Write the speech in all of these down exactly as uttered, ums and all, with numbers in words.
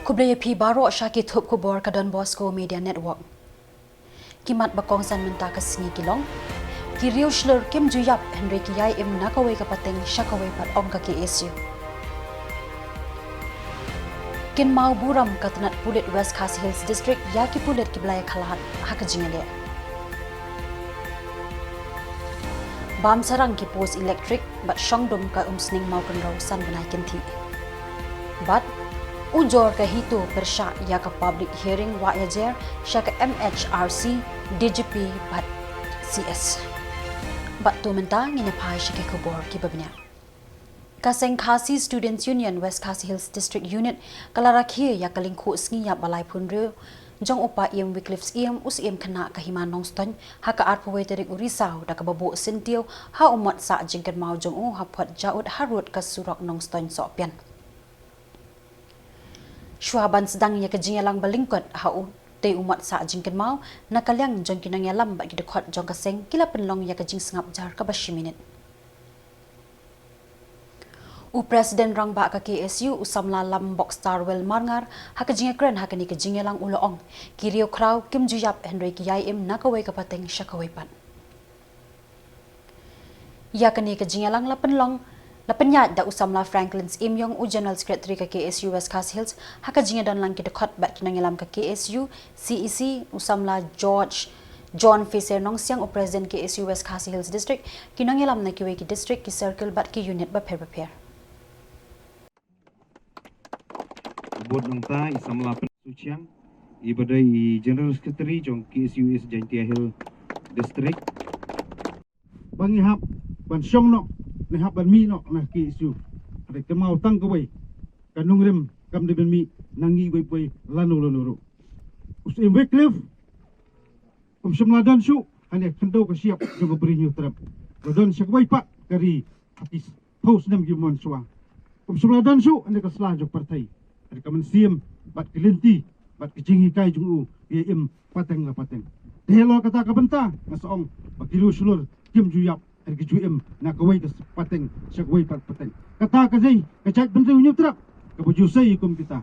Khublei ïa phi baroh sha ki thup khubor ka Don Bosco Media Network. Ki mat ba kongsan mynta ka sngi ki long: ki riew shlur kim ju ïap hynrei ki ïai im na kawei ka pateng sha kawei pat, ong ka K S U. Kynmaw burom ka tnat pulit West Khasi Hills District ïa ki pulit kiba la ïakhlad ha ka jingïaleh. Bam sarang ki post elektrik bad shong dum ka Umsning Mawkynrew san bnai kynthih. Bad ujor ka HITO pyrshah ïa ka public hearing wah ïajer sha ka M H R C, D G P bad C S. Bad to mynta ngin ïa phai sha ki khubor kiba bniah. Ka seng Khasi Students Union West Khasi Hills District Unit ka la rakhe ïa ka lyngkhuh sngi ïap ba laiphew hynriew jong u Pa Ïem Wycliffe Syiem, u Syiem khynnah ka Hima Nongstoiñ, ha ka arphew wei tarik u Risaw da kaba buh syntiew ha u mot sah jingkynmaw jong u ha Phot Jaud harud ka surok Nongstoiñ Sohpian. Shuwa ban sdang ïa ka jingïalang ba lyngkot ha utei u mot sah jingkynmaw, na ka liang jong ki nongïalam bad ki dkhot jong ka seng ki la pynlong ïa ka jingsngap jar kaba shi minit. U President Rangbah ka K S U, u samla Lambokstar Well Marngar, ha ka jingïakren ha kane ka jingïalang u la ong, ki riew khraw kim ju ïap hynrei ki ïai im na kawei ka pateng sha kawei pat. Ïa kane ka jingïalang la pynlong, la pynïaid da u samla Franklin Syiem Ïong, u General Secretary ka K S U West Khasi Hills, ha ka jingïadon lang ki dkhot bad ki nongïalam ka K S U, C E C, u samla George John Fisher Nongsiang, u President K S U West Khasi Hills District, ki nongïalam na kiwei ki district, ki circle bad ki unit bapher bapher. Bud nangta i samla Pynsuchiang, i ba dei i General Secretary jong K S U East Jaintia Hills District. Ba ngi hap ban shong noh, ngi hap ban mih noh na K S U. Hynrei kynmaw tang kawei, ka nongrim kam dei ban mih na ngi iwei pa iwei lano lano ruh. U Syiem Wycliffe um shym la don shuh hangne ha khyndew ka shyiap jong ka Bri Hynñiewtrep. La don sha kawei pat ka ri ha ki phew snem ki mon shuwa. Um shym la don shuh hangne ha ka sla jong ka pyrthei. Hangne ha ka mynsiem bad ka lynti bad ka jinghikai jong u, ïa im pateng la pateng. Te halor kata ka bynta nga sa ong ba ki riew shlur kim ju ïap, hangne ki ju im na kawei ka pateng sha kawei pat pateng. Kata ka dei ka jaitbynriew Hynñiewtrep kaba ju sei kum kita.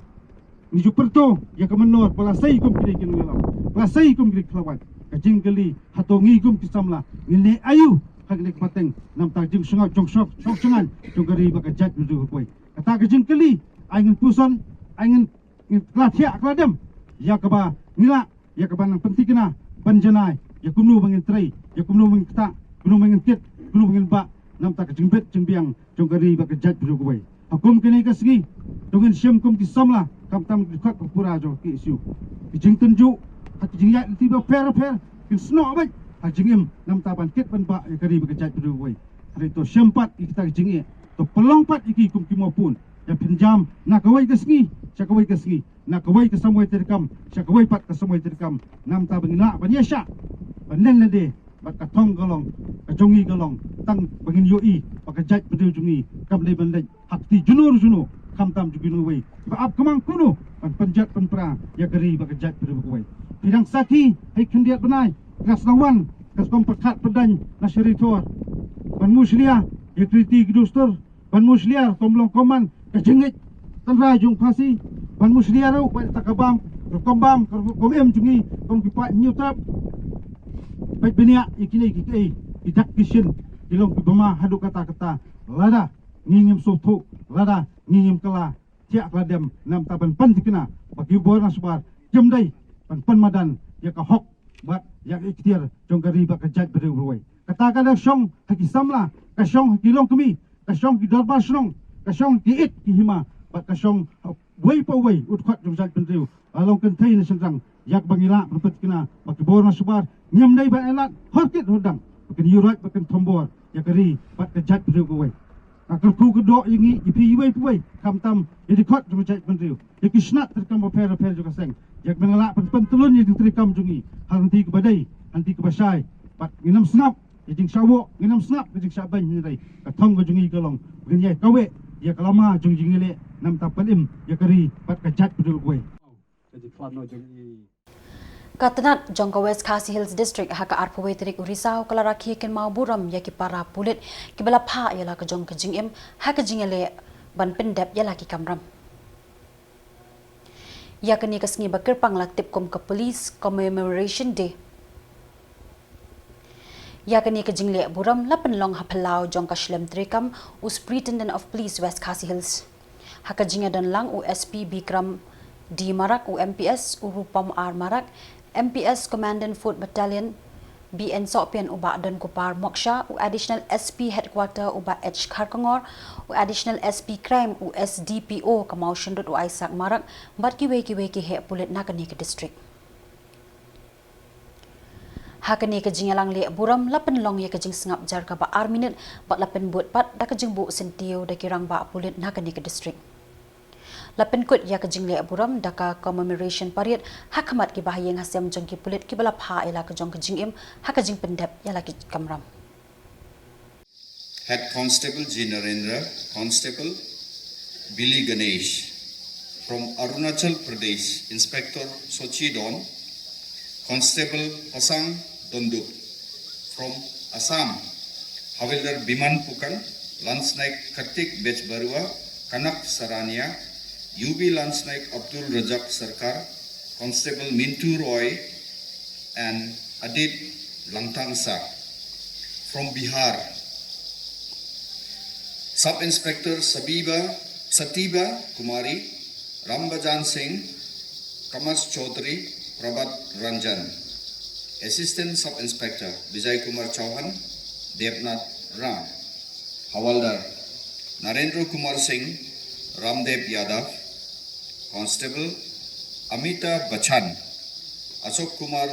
Ngi ju pyrto ïa ka mynnor ba la sei kum ki dei ki nongïalam, ba la sei kum ki dei ki khlawait. Ka jingkylli, hato ngi kum ki samla ngin leh aïu ha kane ka pateng, namar ka jingsngew jong shong, shong shngaiñ jong ka ri bad ka jaitbynriew kawei. Kata ka jingkylli ai ngin puson, ai ngin, ngin kylla thiah kylla dem ïa kaba ngi lah, ïa kaba nang pynthikna, ban janai ïa kumno ba ngin trei, ïa kumno ba ngin ktah, kumno ba ngin kit, kumno ba ngin bah namar ka jingbit jingbiang jong ka ri bad ka jaitbynriew kawei. Ha kum kane ka sngi, to ngin shim kum ki samla, khamtam ki dkhot ba pura jong ka K S U, ki jingtynjuh ha ki jingïaid lynti bapher bapher kin snoh beit ha jingim namar ban kit ban bah ïa ka ri bad ka jaitbynriew kawei. Hynrei to shim pat ïa kita ki jingeh, to pynlong pat ïa ki kum ki mawpun, ïa pynjam na kawei ka sngi sha kawei ka sngi, na kawei ka samoi treikam sha kawei pat ka samoi treikam, namar ba ngin lah ban ïaishah, ban len lade. Bad ka thong ka long, ka jong ngi ka long tang ba ngin ïohi ba ka jaitbynriew jong ngi kam dei ban leit ha kti juno juno, khamtam jong kino kawei ba ap khmat kumno ban pynjot pynpra ïa ka ri bad ka jaitbynriew kawei. Phi dang sakhi, ha ki khyndiat bnai nga sdang wan, nga sdang pyrkhat pyndaiñ na Shirithor ban mushlia ïa ki riti ki dustur, ban mushlia rukom long rukom man, ka jingngeit tynrai jong Khasi, ban mushlia ruh ba kata ka bam, rukom bam, rukom im jong ngi kum ki paid Hynñiewtrep. Peit bniah ïa kine ki, ki, ki dak ki shin ki long kiba ma haduh katta katta. Lada ngi ngim sngewthuh, lada ngi ngim kylla thiah kylla dem namar ban pynthikna ba ki bor na shabar kim dei ban pynmadan ïa ka hok bad ïa ka ikhtiar jong ka ri bad ka jaitbynriew baroh kawei. Kata ka dang shong ha ki samla, ka shong ha ki longkmie, ka shong ki dorbar shnong, ka shong ki it ki hima, bad ka shong ha uwei pa uwei u dkhot jong jaitbynriew, la long kynthei ne shynrang, ïa kaba ngi lah ban pynthikna ba ki bor na shabar ngim dei ban ailad hor kit hor dang, ba kin ïuhroit bad kin thombor ïa ka ri bad ka jaitbynriew kawei. Nga kyrkhu kyrdoh ïa ngi, ïa phi iwei pa iwei, khamtam ïa ki dkhot jong ka jaitbynriew, ïa ki shnat treikam bapher bapher jong ka seng, ïa kaba ngi lah ban pyntylun ïa ki treikam jong ngi ha lynti kaba dei, ha lynti kaba shai. Bad ngin ym sngap ïa ka jingshah woh, ngin ym sngap ïa ka jingshah beiñ, hynrei ka thong ka jong ngi ka long ba ngin ïai kaweh ïa ka lama jong ka jingïaleh namar ban im ïa ka ri bad ka jaitbynriew kawei. Ka tnat jong ka West Khasi Hills District ha ka arphew wei tarik u Risaw ka la rakhe kynmaw burom ïa ki para pulit kiba la phah ïa la ka jong ka jingim ha ka jingïaleh ban pyndep ïa la ki kamram. Ïa kane ka sngi ba kyrpang la tip kum ka Police Commemoration Day. Ïa kane ka jingleh burom la pynlong ha phyllaw jong ka shlem treikam u Superintendent of Police West Khasi Hills. Ha ka jingïadon lang u S P Bikram D Marak, u M P S u Rupam R Marak, M P S Commandant Fourth Battalion B N Sohpian u Bah Donkupar Moksha, u Additional S P Headquarter u Bah H Kharkongor, u Additional S P Crime, u S D P O ka Mawshynrut u Isaac Marak, bad kiwei kiwei ki heh pulit na kane ka district. Ha kane ka jingïalang leh burom la pynlong ïa ka jingsngap jar kaba ar minit bad la pynbud pat da ka jingbuh syntiew da ki rangbah pulit na kane ka district. La pynkut ïa ka jingleh burom da ka commemoration parade ha khmat ki bahaïing hasem jong ki pulit kiba la phah ïa la ka jong ka jingim ha ka jingpyndep ïa la ki kamram. Head Constable G Narendra, Constable Billy Ganesh, from Arunachal Pradesh, Inspector Sochi Don, Constable Pasang Dondup, from Assam, Havildar Biman Pukan, Lance Naik Kartik Bechbarua, Kanak Sarania, U B Lance Naik Abdul Razak Sarkar, Constable Mintu Roy, and Adit Langtangsa. From Bihar, Sub Inspector Sabiba, Satiba Kumari, Rambajan Singh, Kamas Chaudhary, Prabhat Ranjan. Assistant Sub Inspector Vijay Kumar Chauhan, Devnath Ram. Hawaldar Narendra Kumar Singh, Ramdev Yadav. Constable Amita Bachan, Ashok Kumar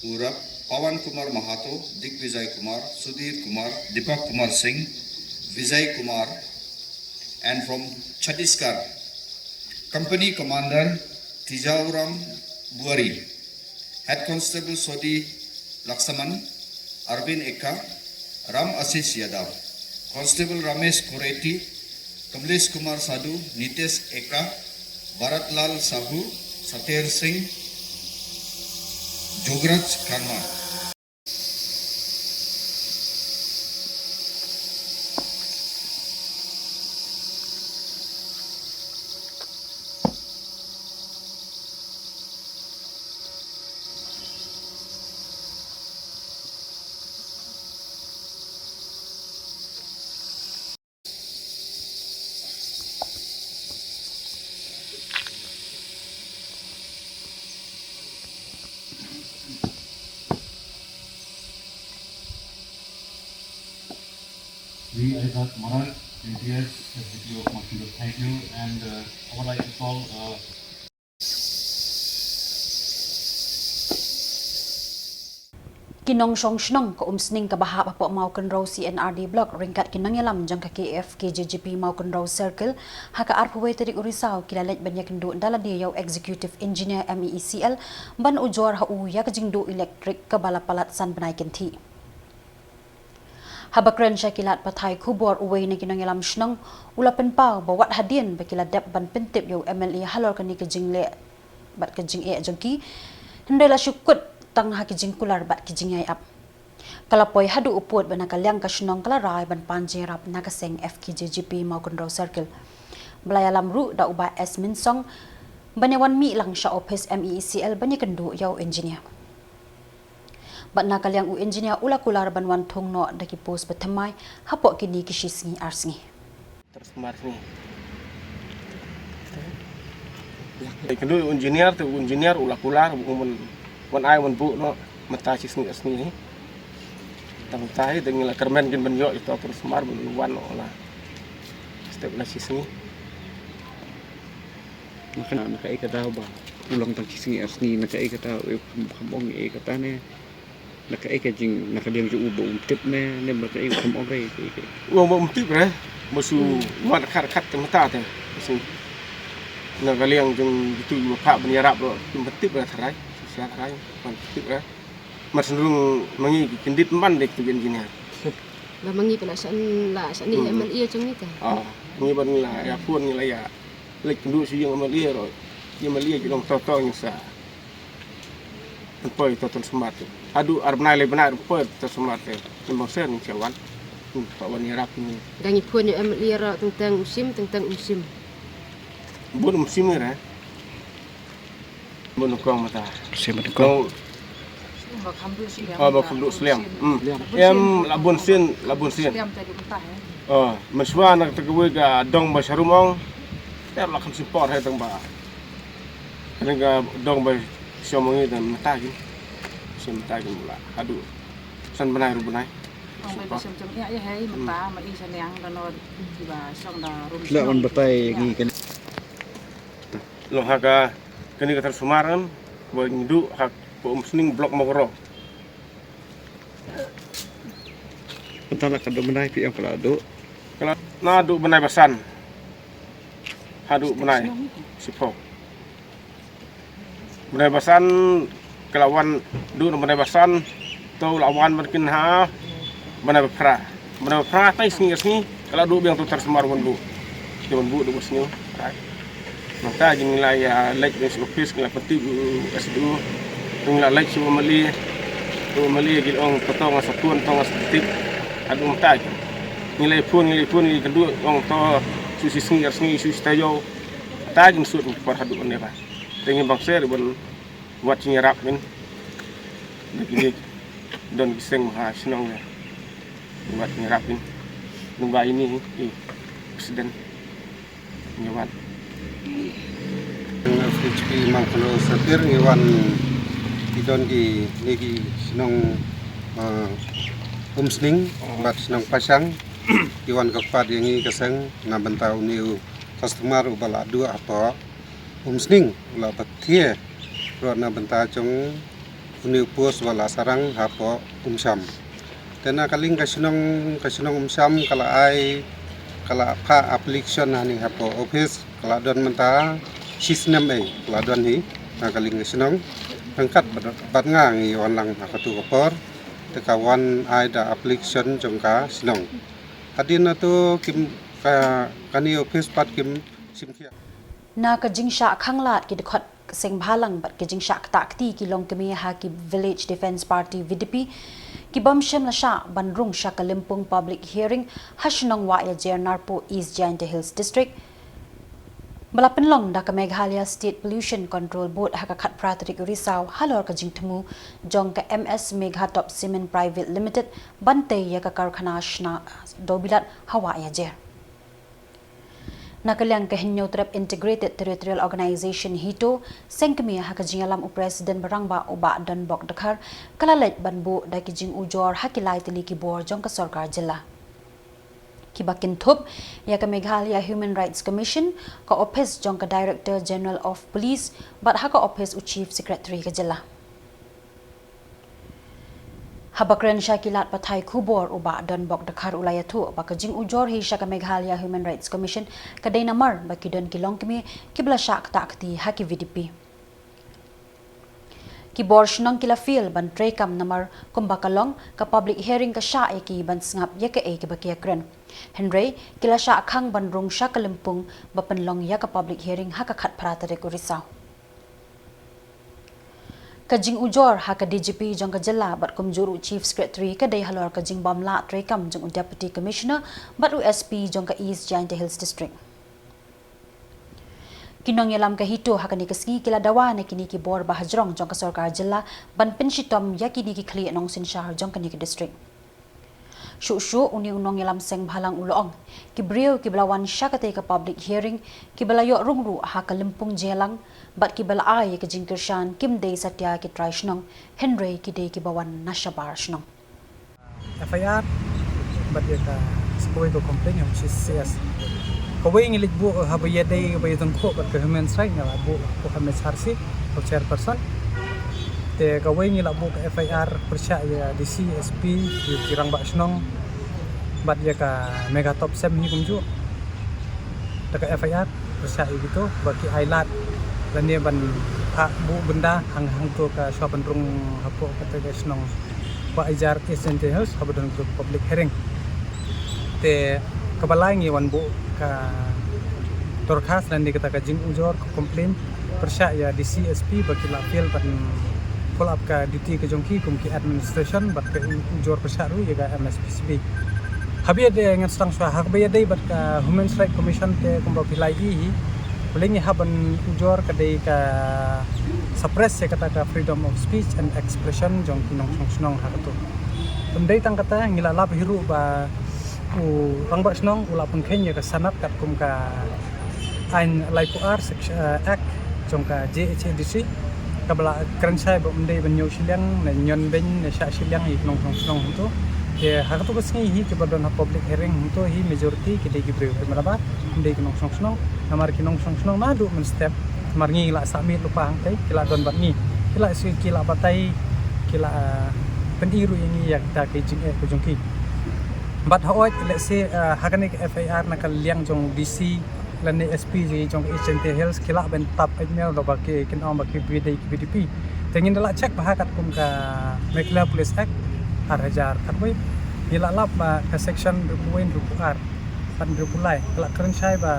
Urap, Pawan Kumar Mahato, Digvijay Kumar, Sudhir Kumar, Deepak Kumar Singh, Vijay Kumar, and from Chhattisgarh, Company Commander Tijauram Buari, Head Constable Sodhi Laksaman, Arvind Eka, Ram Ashish Yadav, Constable Ramesh Kureti, Kamlesh Kumar Sadhu, Nitesh Eka, Bharat Lal Sahu, Sater Singh, Jograj Karma. We, Isaac Marak, M P S, S D P O of Mawshynrut, thank you, and, uh, I would like to call, uh, Ki nongshong shnong ka Umsning kaba hap hapoh Mawkynrew C and R D Block ryngkat ki nongïalam jong ka K F K J G P Mawkynrew Circle ha ka arphew wei tarik u Risaw ki la leit ban ïakynduh da lade ïa u Executive Engineer M E E C L ban ujor ha u ïa ka jingduh elektrik kaba la palat san bnai kynthih. Haba kren sha ki lad pathai khubor, uwei na ki nongïalam shnong u la pynpaw ba wat hadien ba ki la dep ban pyntip ïa u M L A halor kane ka jingleh bad ka jingeh jong ki, hynrei la shu kut tang ha ki jingkular bad ki jingïai ap. Ka la poi haduh u pud ba na ka liang ka shnong ka la rai ban pan jingïarap na ka seng F K J G P Mawkynrew Circle, ba la ïalam ruh da u Bah S Mynsong ban ïa wan mih lang sha ophis M E E C L ban ïakynduh ïa u engineer. Bad na ka liang u engineer u la kular ban wan thung noh da ki post ba thymmai hapoh kine ki shi sngi ar sngi. Transformer sngi. Te kynduh u engineer, te u engineer u la kular ban wan, wan ai wan buh noh mynta shi sngi ar sngi hi. Tang mynta hi te ngi la kyrmen kin ban ïoh ïa uto u transformer ban wan noh la step la shi sngi. Na ka, na kaei kata ba u long tang shi sngi ar sngi, na kaei kata, eh, kham, kham ong eh kata ne. Na kaei ka jing, na ka liang jong u ba um tip ne, ne ba kaei, kham ong kaei, kaei, kaei. Ong ba um tip re, ba shu wan khat khat te mynta te. Shu na ka liang jong kitu ba phah ban ïarap ruh, kim tip re tharai, shisha tharai, ban tip re. Mar shu rung ma ngi ki kyndit man de kitu ki engineer. Ba ma ngi ba la shah, la shah ni M L A jong ngi te. Ah, ngi ban ngi la ïa phone ngi la ïa leit kynduh sha ïing M L A ruh. Ïing M L A ki long to to ngi sa. Pynpoi to transformer te. Haduh ar bnai lai bnai pynpoi to transformer te. Ngi mong ser ngi sa wan. Hmm, pa wan ïarap ngi. Da ngi phone ïa M L A ruh teng teng um shim, teng teng um shim. Bun um shim ngi re. Mut nyngkong mynta. Sien mut nyngkong. Ba kham duh sliang. Oh, ba kham duh sliang. Hmm. Em, la bun sien, la bun sien. Sliang te duh mynta, eh. Oh, mynshuwa na kata kawei ka dong ba sharum ong. Te la kham sien por hai tang ba. Kane ka dong ba shong ong i te mynta ki. Sien mynta ki mula. Haduh san bnai, ru bnai. Ong ba shong jong ïa, ïa hai mynta ma i saniang da no ki ba shong da rum. La wan batai ngi kan. Long ha ka, kane ka transformer kan, ba ngi duh ha ka Umsning, Block Mawkyrwat. Mynta la ka duh bnai, phi ong ka la duh. Ka la, na duh bnai ba san. Haduh bnai shiphew. Bnai ba san, ka la wan, duh na bnai ba san, to la wan ban kin ha bnai ba phra. Bnai ba phra tai sngi sngi, ka la duh biang to transformer wan duh. Ki wan buh duh ba sngi. Mynta ngi la ïa leit bad sha office, ngi la pyntip u S D O. Ngi la leit sha u M L A. U M L A ki ong to nga sa tuan, to nga sa tip. Haduh mynta ngi la phone, ngi la phone, ngi kynduh ong to shu shi sngi ar sngi, shu shi taïew. Mynta kin sut por haduh mynne ba. Te ngi bang ser ban wat jingïarap min. Ba kine don ki seng ha shnong ne. Wat jingïarap min. Ngi ba ini i president. Ngi wat. F H P Mawkyrwat Sapir ngi wan ki don kine ki shnong, ah, Umsning bad shnong Pashang. Ki wan ka pat ïa ngi ka seng na bynta une u customer uba la duh hapoh Umsning, u la pathie ruh na bynta jong une u post uba la sarang hapoh Umsham. Te na ka liang ka shnong, ka shnong Umsham ka la ai, ka la phah application hangne hapoh office, ka la don mynta shi snem ei ka la don hi. Na ka liang ka shnong ryngkat bad, bad nga ngi wan lang ha katu ka por. Te ka wan ai da application jong ka shnong. Hadien nangtu kim ka, kane office pat kim shim khia. Na ka jingshah khanglad ki dkhot seng bhalang bad ka jingshah ktah kti ki longkmie ha ki Village Defence Party, V D P, ki bym shym la shah ban rung sha ka lympung public hearing ha shnong Wahiajer, Narpuh, East Jaintia Hills District, ba la pynlong da ka Meghalaya State Pollution Control Board ha ka khatphra tarik u Risaw halor ka jingthmu jong ka M S Meghatop Cement Private Limited ban tei ïa ka karkhana shna dewbilat ha Wahiajer. Na ka liang ka Hynñiewtrep Integrated Territorial Organization, HITO, seng kmie ha ka jingïalam u President ba rangbah u Bah Donbok Dkhar, ka la leit ban buh da ki jingujor ha ki lai tylli ki bor jong ka sorkar jylla, kiba kynthup ïa ka Meghalaya Human Rights Commission, ka ophis jong ka Director General of Police bad ha ka ophis u Chief Secretary ka jylla. Haba kren sha ki lad pathai khubor, u Bah Donbok Dkhar u la ïathuh ba ka jingujor hi sha ka Meghalaya Human Rights Commission ka dei namar ba ki don ki longkmie kiba la shah ktah kti ha ki V D P. Ki bor shnong ki la fail ban treikam namar kumba ka long, ka public hearing ka shah ïa ki ban sngap ïa kaei kaba ki ïakren. Hynrei ki la shah khang ban rung sha ka lympung ba pynlong ïa ka public hearing ha ka khatphra tarik u Risaw. Ka jingujor ha ka D G P jong ka jylla bad kumjuh ruh Chief Secretary ka dei halor ka jingbym lah treikam jong u Deputy Commissioner bad u S P jong ka East Jaintia Hills District. Ki nongïalam ka HITO ha kane ka sngi ki la dawa na kine ki bor ba hajrong jong ka sorkar jylla ban pynshitom ïa kine ki khlieh nongsynshar jong kane ka district. Shuh shuh une u nongïalam seng bhalang u la ong, ki briew kiba la wan sha katei ka public hearing, kiba la ïoh rung ruh ha ka lympung jingïalang bad kiba la ai ïa ka jingkyrshan kim dei satia ki trai shnong, hynrei ki dei kiba wan na shabar shnong. F I R bad ïa ka, sa kawei ka complaint ïa u C C S. Kawei ngi leit buh haba ïadei, haba ïadon khuh bad ka Human Rights ngi la buh ha M H R C, ka chairperson. Te kawei ngi la buh ka F I R pyrshah ïa D C, S P, ïa ki rangbah shnong bad ïa ka Meghatop Cement hi kumjuh. Da ka F I R pyrshah ïa kito ba ki ai lad lane ban phah buh gunda hang, hangto ka shuwa ban rung hapoh kata ka shnong Wahiajer, East Jaintia Hills, haba don ka public hearing. Te kaba lai ngi wan buh ka dorkhas lane kata ka jingujor, ka complaint pyrshah ïa D C, S P ba ki la fail ban follow up ka duty ka jong ki kum ki administration bad ka ujor pyrshah ruh ïa ka M S P C B. Haba ïadei, ngan sdang shuwa, haba ïadei bad ka Human Rights Commission te kumba phi la ïohi hi, Balei ngi hap ban ujor ka dei ka suppress ïa kata ka freedom of speech and expression jong ki nongshong shnong ha katu. Ym dei tang kata, ngi la lap hi ruh ba u rangbah shnong u la pynkheiñ ïa ka sanad katkum ka aiñ laiphew ar sec-, eh, Act jong ka J H A D C, kaba la kren shai ba ym dei ban ñiew shiliang ne ñion beiñ ne shah shiliang ïa ki nongshong shnong hangtu. Te ha katu ka sngi hi kiba don ha public hearing hangtu hi majority ki dei ki briew, te mynta ba ym dei ki nongshong shnong, namar ki nongshong shnong naduh mynstep, namar ngi la sah miet lypa hangtei, ki la don bad ngi, ki la shu, ki la batai, ki la, ah, pyni ruh ïa ngi ïa kata ka jingeh ka jong ki. Bad hooid, let's say, ah, ha kane ka F I R na ka liang jong D C lane S P jong ka East Jaintia Hills ki lah ban tap email da ba ki, kin ong ba ki V D P. Te ngin da lah check bha katkum ka Meghalaya Police Act ar hajar khatwei. Ngi lah lap ba ka section hynriewphew wei, hynriewphew ar bad hynriewphew lai ka lah kren shai ba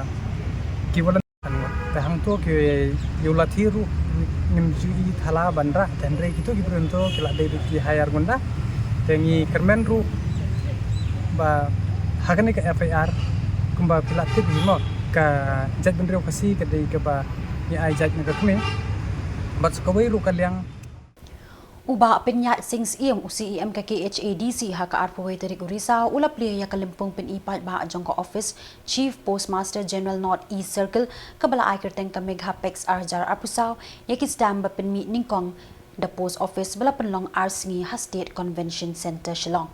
ki volunteer. Te hangtu ki ïa u lathi ruh ngim ju i thala ban rah, te hynrei kitu ki briew hangtu ki lah dei ruh ki hire gunda. Te ngi kyrmen ruh ba ha kane ka F I R kumba phi lah tip hi mo, ka jaitbynriew Khasi ka dei kaba ngi ai jait na ka kmie. Bad sa kawei ruh ka liang. U Bah Pynïaid Sing Syiem, u C E M ka K H A D C, ha ka arphew wei tarik u Risaw u la plie ïa ka lympung pyni paidbah jong ka office Chief Postmaster General North East Circle kaba la ai kyrteng ka Meghapex ar hajar arphew saw ïa ki stamp ba pynmih nyngkong da post office ba la pynlong ar sngi ha State Convention Centre Shillong.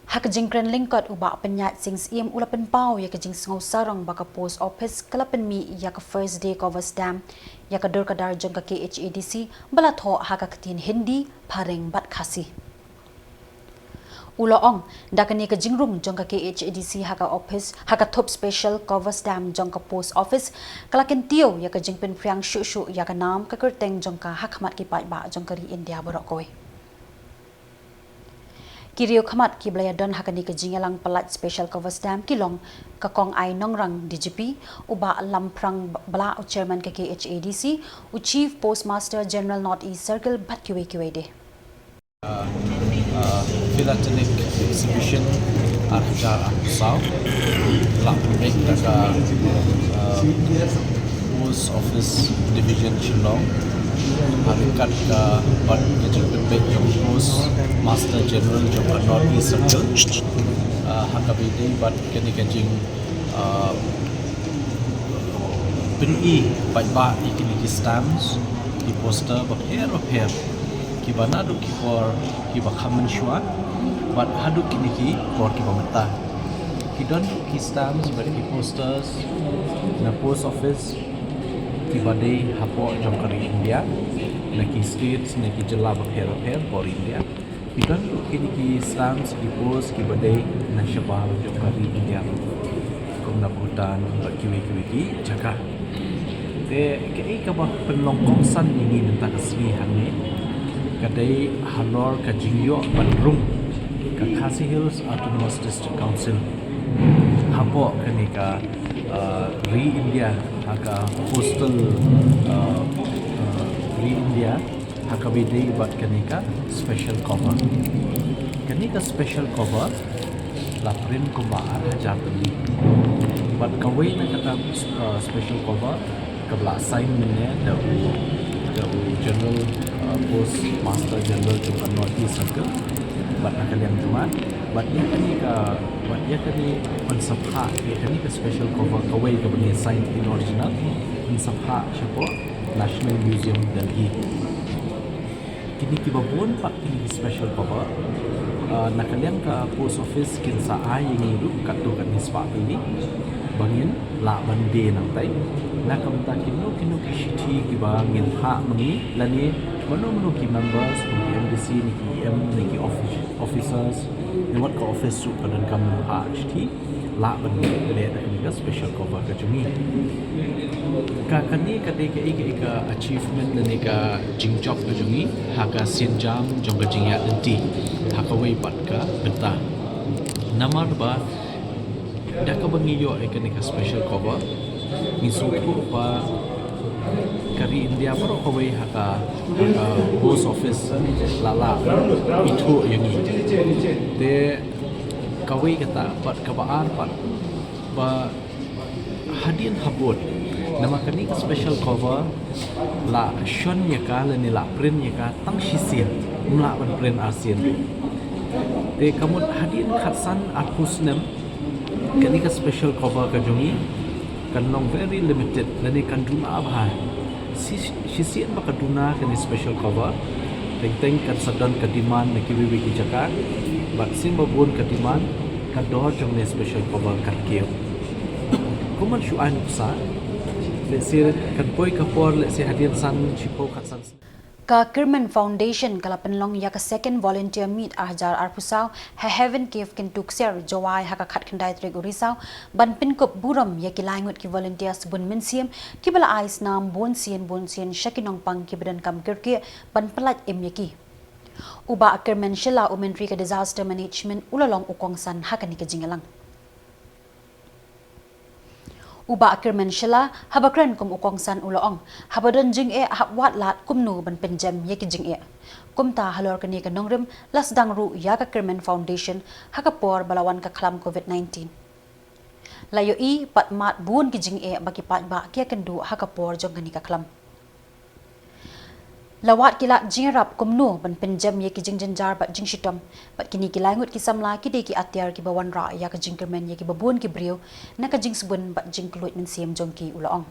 Ha ka jingkren lyngkot, u Bah Pynïaid Sing Syiem u la pynpaw ïa ka jingsngew sarong ba ka post office ka la pynmih ïa ka first day cover stamp ïa ka dur ka dar jong ka K H A D C ba la thoh ha ka ktien Hindi, Phareng bad Khasi. U la ong, da kane ka jingrung jong ka K H A D C ha ka office, ha ka thup special cover stamp jong ka post office ka la kyntiew ïa ka jingpynphriang shuh shuh ïa ka nam ka kyrteng jong ka ha khmat ki paidbah jong ka ri India baroh kawei. Ki riewkhmat kiba la ïadon ha kane ka jingïalang pyllait special cover stamp ki long ka Kong I. Nongrang, D G P, u Bah Lamphrang Blah, u Chairman ka K H A D C, u Chief Postmaster General North East Circle bad kiwei kiwei de. Uh, uh, Philatelic Exhibition ar hajar arphew saw la pynbeit da ka, uh, Post Office Division Shillong ha ryngkat ka, bad ka jingpynbeit jong Post Master General jong ka North East Circle, uh, ha kaba ïadei bad kane ka jing, uh, pyni paidbah ïa kine ki stamps, ki poster bapher bapher kiba naduh ki por kiba kham mynshuwa bad haduh kine ki por kiba mynta. Ki don ruh ki stamps bad ki posters na post office kiba dei hapoh jong ka ri India, na ki states, na ki jylla bapher bapher hapoh ri India. Ki don ruh kine ki stamps, ki post kiba dei na shabar jong ka ri India, kum na Bhutan bad kiwei kiwei ki jaka. Te kaei kaba pynlong kongsan ïa ngi mynta ka sngi hangne ka dei halor ka jingïoh ban rung ka Khasi Hills Autonomous District Council hapoh kane ka, uh, ri India, ha ka coastal, uh, uh, ri India, ha kaba ïadei bad kane ka special cover. Kane ka special cover la print kumba ar hajar tylli. Bad kawei na kata, uh, special cover kaba la sign mynne da u, da u General, uh, Post Master General jong ka North East Circle. Bad na ka liang jong nga, bad ïa kane ka, bad ïa kane, ban sa phah ïa kane ka special cover kawei kaba ngi sign in original, ban sa phah shapoh National Museum, Delhi. Kine kiba bun pat kine ki special cover, uh, na ka liang ka post office kin sa ai ïa ngi ruh katto katne spah tylli ba ngin lah ban die nangtai. Na ka bynta kino kino ki shithi kiba ngin phah ma ngi lane mano mano ki members kum ki M D C ne ki E M ne ki office, officers ne wat ka office ruh ka donkam ban phah shithi, lah ban leh da kane ka special cover ka jong ngi. Ka kane ka dei kaei kaei ka achievement lane ka jingjop ka jong ngi ha ka sienjam jong ka jingïaid lynti ha kawei pat ka bynta. Namar ba da kaba ngi ïoh ïa kane ka special cover, ngi sngewthuh ba ka ri India baroh kawei ha ka, ha ka post office la lah ithuh ïa ngi. Te kawei kata, bad kaba ar pat ba Hadien habud, namar kane ka special cover la shon ïa ka lane la print ïa ka tang shisien, ym lah ban print arsien. Te ka mut hadien khatsan arphew snem, kane ka special cover ka jong ngi kan long very limited lane kan duna bha. Shi, shisien ba ka duna kane special cover, teng teng kan sa don ka demand na kiwei kiwei ki jaka, bad sien ba bun ka demand, ka dor jong kane special cover kan kiew. Kumno shu ai nuksa, lehse kan poi ka por, lehse hadien san shiphew khatsan snem. Ka Kyrmen Foundation ka la pynlong ïa ka second volunteer meet ar hajar arphew saw ha Heaven Cave Kyntu Ksiar, Jowai ha ka khatkhyndai tarik u Risaw, ban pynkup burom ïa ki lai ngut ki volunteers bun mynsiem kiba la ai snam bun sien bun sien sha ki nongpang kiba donkam kyrkieh ban pyllait im ïa ki. U Bah Kyrmen Shylla, u Myntri ka Disaster Management, u la long u kongsan ha kane ka jingïalang. U Bah Kyrmen Shylla, haba kren kum u kongsan, u la ong, haba don jingeh hap wad lad kumno ban pynjem ïa ki jingeh. Kumta halor kane ka nongrim la sdang ruh ïa ka Kyrmen Foundation ha ka por ba la wan ka khlam covid nineteen. La ïohi pat mad bun ki jingeh ba ki paidbah ki ïakynduh ha ka por jong kane ka khlam. La wad ki lad jingïarap kumno ban pynjem ïa ki jingjynjar bad jingshitom, bad kine ki lai ngut ki samla ki dei ki atiar kiba wanrah ïa ka jingkyrmen ïa kiba bun ki briew na ka jingsbun bad jingkylluid mynsiem jong ki, u la ong.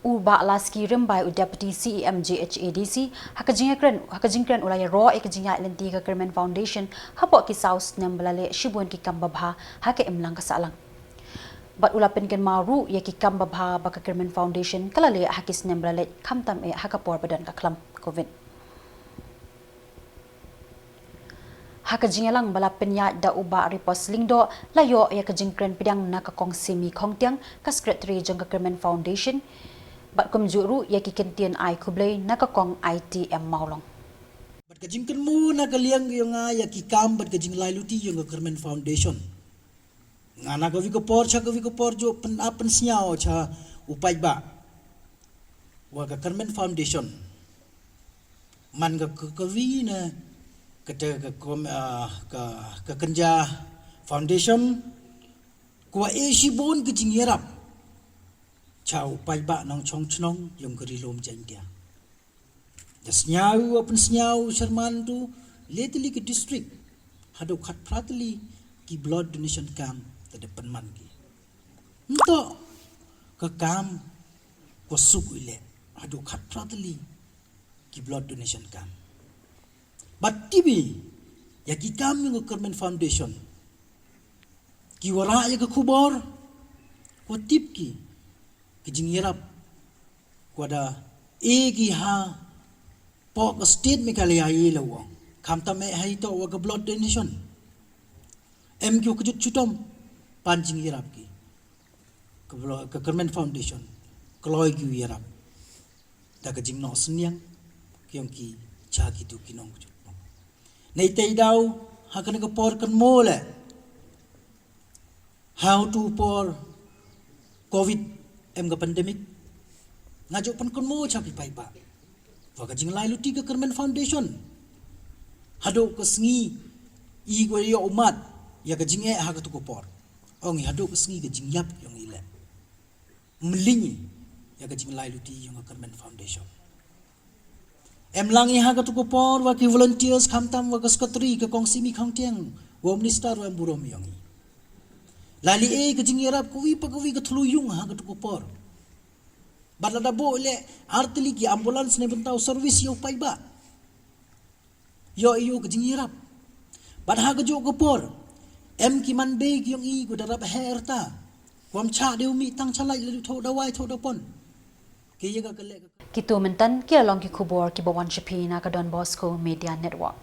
U Bah Lasky Rymbai, u Deputy C E M J H A D C, ha ka jingkren, ha ka jingkren u la ïaroh ïa ka jingïaid lynti ka Kyrmen Foundation hapoh ki saw snem ba la leh, shibun ki kam babha ha ka imlang ka sahlang. Bad u la pynkynmaw ruh ïa ki kam babha ba ka Kyrmen Foundation ka la leh ha ki snem ba la leit, khamtam eh ha ka por ba don ka khlam covid. Ha ka jingïalang ba la pynïaid da u Bah Ripos Lyngdoh, la ïoh ïa ka jingkren pdiang na ka Kong Simi Khongtiang, ka Secretary jong ka Kyrmen Foundation, bad kumjuh ruh ïa ki kyntien ai khublei na ka Kong Aiti M Mawlong. Bad ka jingkynmaw na ka liang ïong nga ïa ki kam bad ka jinglai luti ïong ka Kyrmen Foundation. Nga na kawei ka por sha kawei ka por ju pynap pynsngew sha u paidbah wa ka Kyrmen Foundation man ka, ka, kawei na kata ka, ka, ah, ka, ka Kynja Foundation, ka wa ai shibun ka jingïarap sha u paidbah nongshong shnong ïong ka Ri Lum Jaiñtia. Da sngew wa pynsngew sharman tu, leh tylli ki district haduh khatphra tylli ki blood donation camp te da pynman ki. Nto ka kam ka suk ile haduh khatphra tylli ki blood donation camp. Bad tip ïa ki kam ïong ka Kyrmen Foundation, ki wa rah ïa ka khubor, ka wa tip ki, ki jingïarap ka wa da e ki hapoh ka state Meghalaya ïa la u ong. Khamtam eh ha ito wa ka blood donation. Em ki wa kjut shutom, pan jingïarap ki. Ka blo-, ka Kyrmen Foundation kloi ki u ïarap da ka jingnoh synñiang ki ïong ki sha kitu ki nongkjut. Neitei daw ha kane ka por kan mo le ha utu u por covid em ka pandemic, nga ju pynkynmaw sha ki paidbah wa ka jinglai luti ka Kyrmen Foundation haduh ka sngi i wa ïoh ummat ïa ka jingeh ha katu ka por. Ong i haduh ka sngi ka jingïap ïong i le mlien ïa ka jinglai luti ïong ka Kyrmen Foundation. Em lang i ha katu ka por wa ki volunteers khamtam wa ka secretary ka Kong Simi Khongtiang wa u minister wa em burom ïong i. Lali e ka jingïarap kawei pa kawei ka thlu ïung ha katu ka por. Bad lada buh le artylli ki ambulance ne bynta u service ïa u paidbah. Ïoh ïoh ka jingïarap. Bad ha ka juh ka por em ki man bei ki ïong i ku da rap her ta. Kwam cha deu mi tang cha lai le tho da wai tho da pon. Ki ïa ka ka le ka. Kitu myntan ki la long ki khubor kiba wan sha phi na ka Don Bosco Media Network.